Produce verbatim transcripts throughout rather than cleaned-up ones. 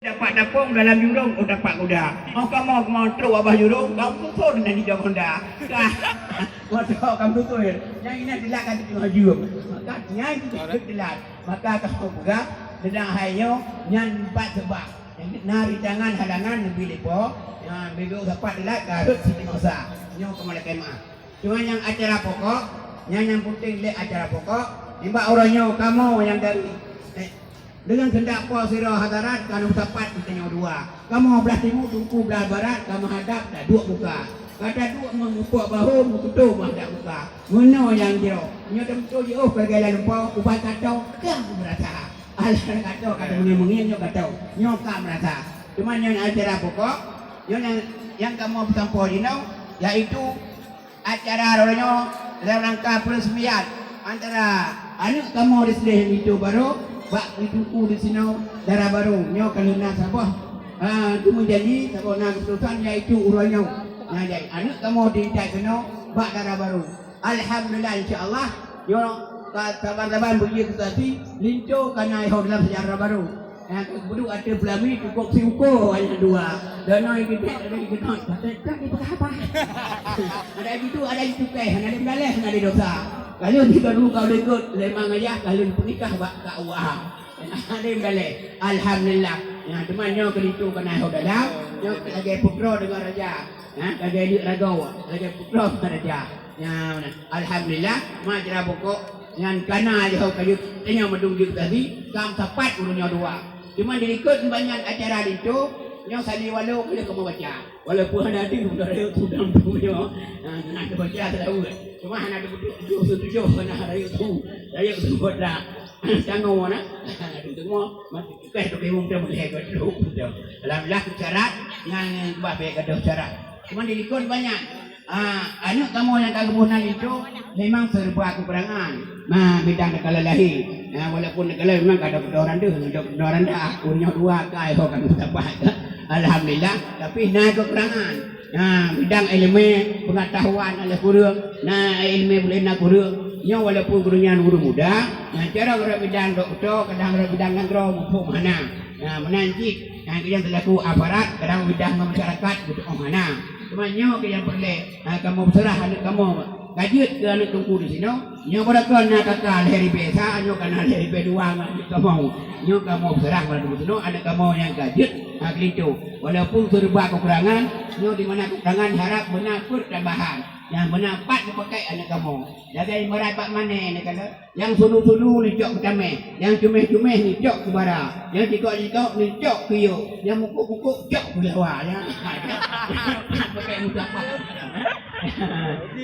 Tapak tapong dalam jurông, oh, tapak kuda. Oh, kamoe, kamoe trok babah jurông, kamoe susun dan di jong honda. Ka, moto kamoe susun. Nyang inan dilak ka teungoh jeuem. Maka nyang dilak. Maka kamoe peugah, deunang hai nyoe, nyan empat sebab. Nyang na rintangan halangan neubi lé Po, nyang bibeu sapat dilak ka rhot siteungoh sa. Nyoe kamoe lakèe meu'ah. Cuma nyang acara pokok, nyang, nyang penting lé acara pokok, nibak uroe nyoe kamoe nyang dari, eh, deungon keundak Po sidroe hadarat ka neusapat geutanyoe dua. Kamoe blah timu, Teungku blah barat, ka meuhadap taduek muka. Ka taduek meumeupok bahu, meukuto meuhadap muka. Meunoe nyang jroh. Nyoe teuntèe jiôh lagèe laleumpau, ubat gato ka meurasa. Alah gato, ka meungieng-meungieng nyoe gato. Nyoe ka meurasa. Cuma nyoe acara pokok, nyoe nyang, nyang kamoe peusampoe jinoe, yaitu acara uroe nyoe dalam rangka peureuseumaian antara aneuk kamoe di Seuléh Linto Barô bak Teungku di sinoe dara barô. Nyoe ka lheueh na saboh, ah, teumeujanji, saboh na keuputosan, yaitu uroe nyoe. Nah, jadi aneuk kamoe diintat keunoe bak dara barô. Alhamdulillah, insya Allah, nyoe ka saban-saban beujeuet keu saksi, linto ka na i ho dalam seujarah barô. Nyang keu beudôh ateueh peulami cukôp siuko hana dua. Dan nyang geudek lagèe geunot, kata tak dipeugah haba. Ada jitu, ada jicukai, hana lé meudaleh, hana lé dosa. Ka lheueh sigoe dua ka lheueh likot, lé mang ayah ka lheueh peunikah bak K U A. Hana lé meudaleh. Alhamdulillah. Nyan teuma nyoe keu linto ka na i ho dalam, nyoe lagèe putroe deungon raja. Ha, lagèe leuek ragoe, lagèe putroe deungon raja. Nyan, alhamdulillah, ma acara pokok nyan ka na lé ho ka jeuet, tanyoe mandum jeuet tadi, ka meusapat ureueng nyoe dua. Cuma di likot banyak acara linto, nyoe sali walau ka lheueh kamoe baca. Walaupun hana deuh, udah rayeuk tu dalam tu nyoe. Ha, na teubaca seulaweuet. Cuma hana teupeutôh tujoh, hana rayeuk tu. Rayeuk tu buet dah. Tangoe na. Aduh, teungoh, mati. Peh tu bingung tu, meulihat gadoh tu. Alhamdulillah, syarat, nyan, nyan, bah, bèk gadoh syarat. Cuma di likot banyak. Ah, aneuk kamoe nyang ka geuboh nan linto memang serba keukurangan. Nah, bidang neukala lahé. Nah, walaupun neukala memang ka dokto randah, dokto randah, ureueng nyoe dua ka, oh, ka meusapat. Alhamdulillah, tapi na keukurangan. Nah, bidang ileumèe, peungatahuan na lé kureueng, na ileumèe buleuen na kureueng. Nyoe walaupun gurèe nyan ureueng muda, nah, cara gurèe bidang dokto, kadang gurèe bidang nanggroe muphom hana. Nah, meunan cit, nah, keu nyang seulaku aparat, kadang bidang ngon masyarakat, beutôi hana. Cuma nyoe keu nyang peureulèe, ha, kamoe peuseurah aneuk kamoe. Ka jeuet keu aneuk teungku di sinoe, nyoe beureukat na K K lhèe ribèe sa, nyoe ka na lhèe ribèe dua ngon aneuk kamoe. Nyoe kamoe peuseurah ngon aneuk teungku sinoe, aneuk kamoe nyang ka jeuet, ha, keu linto. Walaupun serba keukurangan, nyoe di mana keukurangan harap beuna peutambahan. Nyang beuna pat geupakai aneuk kamoe. Lagèe ibarat bak mané nyoe kan. Nyang sunu-sunu neucok keu tamèh, nyang cuméh-cuméh neucok keu bara, nyang cikok-cikok neucok keu yôk, nyang mukuk-mukuk cok keu lawa, ya. Pakai mudah.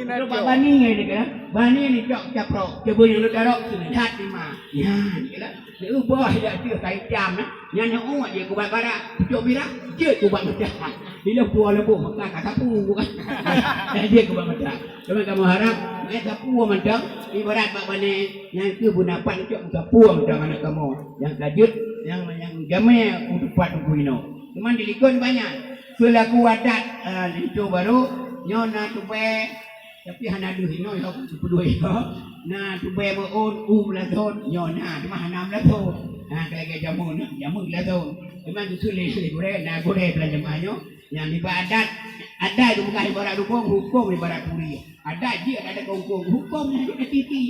Lalu bak bani ngai ni kan, bani neucok caprok, cuba nyang neutarok seulihat lima. Ya, ni kan. Neuubah ya tu kai cam, eh. Nyang nyang umat je kubat bara, pucuk mirah, jeuet kubat meucah. Bila puah leuboh, maka ka sapu. Jeuet kubat meucah. Cuma kamoe harap, eh, sapu mantong, ibarat bak bani, nyang keu beuna pat cok sapu mantong aneuk kamoe. Nyang ka jeuet, nyang, nyang jamé u teumpat teungku inoe. Cuma di likot banyak. Seulaku adat, ah, linto barô, nyoe na tubèe, tapi hana deuh inoe, nyoe peudoi inoe. Na tubèe meu'ôn, u meulathôn, nyoe na, cuma hana meulathôn. Ha, lagèe jameun, jameun meulathôn. Cuma geuseuléh-seuléh gurèe, na gurèe beulanjeumaah nyoe. Nyang nibak adat, adat itu bukan ibarat huköm, huköm ibarat puri. Adat jih adat huköm, huköm nyan di titi.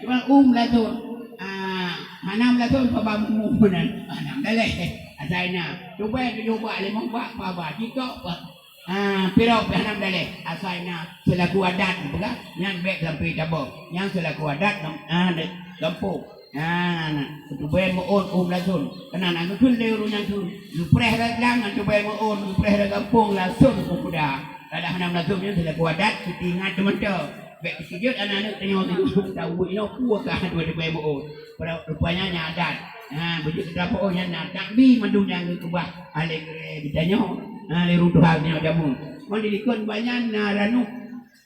Cuma u meulathôn, ah, hana meulathôn paba mu meunan. Hana meudaleh. Asai na, tubèe tujoh bak, limong bak, paba, cikok, pa-, ah, pirok pih hana meudaleh. Asai na seulaku adat peugah, nyan bèk sampai tabông. Nyan seulaku adat, ah, gampông. Nah, tubèe meu'ôn u meulathôn. Keunan na geukheun lé ureueng nyan thôn. Geupreh rot lam ngon tubèe meu'ôn, geupreh rot gampông langsông u kuda. Kadang hana meulathôn nyan seulaku adat, siti ingat teumantong. Bèk teukeujot aneuk-aneuk tanyoe teuh tahu inoe peue kah dua tubèe meu'ôn. Rupanya nyan adat. Nah, beujeuet keu tapeu'ôn nyan na takbi mandum nyang geukeubah alèh geutanyoe. Nah, lé ureueng tuha nyoe jameun. Ngon di likot banyan na ranub.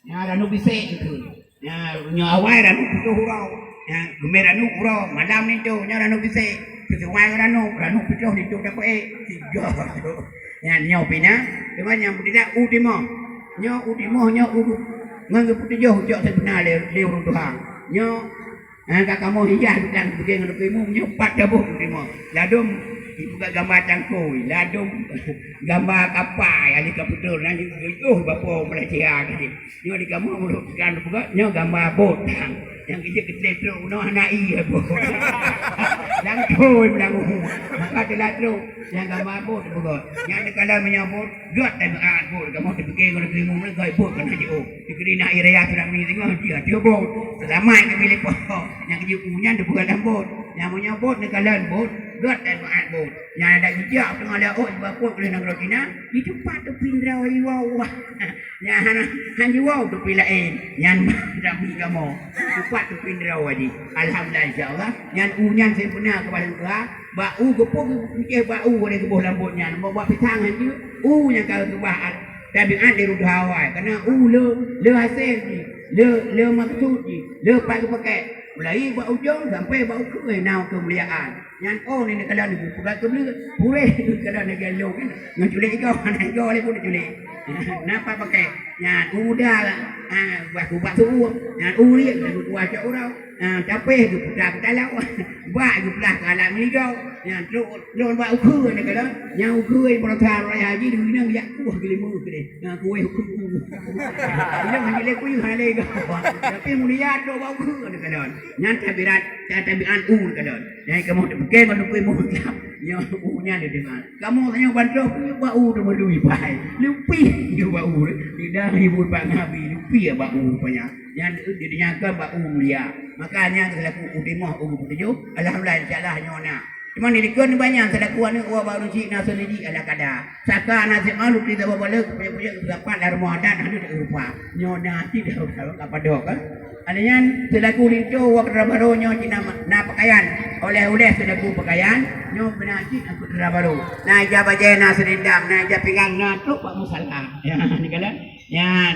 Nah, ranub bisek geukheun. Nyan, nyoe awai ranub putôh uroe. Nyan, geumè ranub uroe, malam linto, nyoe ranub bisek. Sisuai ngon ranub, ranub putôh linto tapeuék. Tiga. Nyan, nyoe pih na, teuma nyang peudidak u timoh. Nyoe u timoh, nyoe u, ngon geupeutujoh cok sibeuna lé, lé ureueng tuha. Nyoe, ha, ka kamoe hias bidang beugèe ngon lukèe imeum, nyoe pat taboh u timoh. Ladôm Ipeugah gambar cangkôi, ladôm gambar kapai, ahli komputer, nyan jeuet bapo Malaysia tadi. Nyoe di kamoe ureueng kan peugah, nyoe gambar bot. Nyang keu jeuet keu trok unoe hana ie bot. Langsôi meunang uhu. Maka teulat trok, nyang gambar bot peugah. Nyang neukalon meunyoe bot, gét tabiat bot. Kamoe teupike ngon teurimong nyan, gét bot keunan jiôh. Dikeue na ie raya tsunami singoh, dia teuh bot. Seulamat keu milék po. Nyang keu jeuet u nyan teupeugah lam bot. Nyang meunyoe bot neukalon bot, gét tabiat bot. Nyang adak jijak teungoh lé ôk jibapot keu nanggroe Cina, jitupat tupi droe jiwoe. Nyan hana, han jiwoe tupi laén. Nyan teupi kamoe. Tupat tupi droe jih. Alhamdulillah, insya Allah. Nyan u nyan sempurna keubah lôn keuha. Bak u geupok geuceh bak u oleh geuboh lam bot nyan. Bak, bak pisang han jeuet. U nyang ka geukeubah tabiat di rudah awai. Karena u le, le hasé jih, le, le maksud jih, le pat geupakè. Mulai bak ujong sampai bak ukeue na keumuliaan. Nyan oh ni neukalon ibu peugah keu bleuet. Puréh neukalon lagèe lôn ngon culek igoe, hana igoe lé pun culek. Napa pakè? Nyan u muda, ha, bah kubah suuh. Nyan u riek, lagu kuah cok uroe. Ha, capéh geuputa keu talau. Bak geuplah keu alat meuligoe. Nyan trok lôn bak ukeue neukalon. Nyan ukeue baroesa raya jih, deungon jak kueh geulimeue keudeh. Nyan kueh ukeue. Ilôn hana lé kueh, hana lé igoe. Tapi mulia trok bak ukeue neukalon. Nyan tabiat, tabiat u neukalon. Nyang kamoe teupeugah ngon lupui muhkam. Nyoe u nyan dideungoe. Kamoe tanyoe ban troh pih bak u teumeului pai. Lupie bak u. Tidak ribut bak ngabi, lupie bak u rupanya. Nyan dideungoe bak u mulia. Maka nyan seulaku u timoh u geupeutujôh. Alhamdulillah, insya Allah nyoe na. Cuma di likot ni banyak seulaku aneuk wa baru cik na seuliji ala kada. Saka na sema luti saboh balek, puyek-puyek geusapat lam rumoh adat hana teurupa. Nyoe na cit dah ka padok, eh. Alèh nyan, seulaku linto, wa keudroe barô nyoe cit na, na pakaian, oleh-oleh seulaku pakaian, nyoe beuna cit na keudroe barô. Na ija bajèe, na seurindam, na ija pinggan, na trok bak musala. Ya, ni kan? Nyan,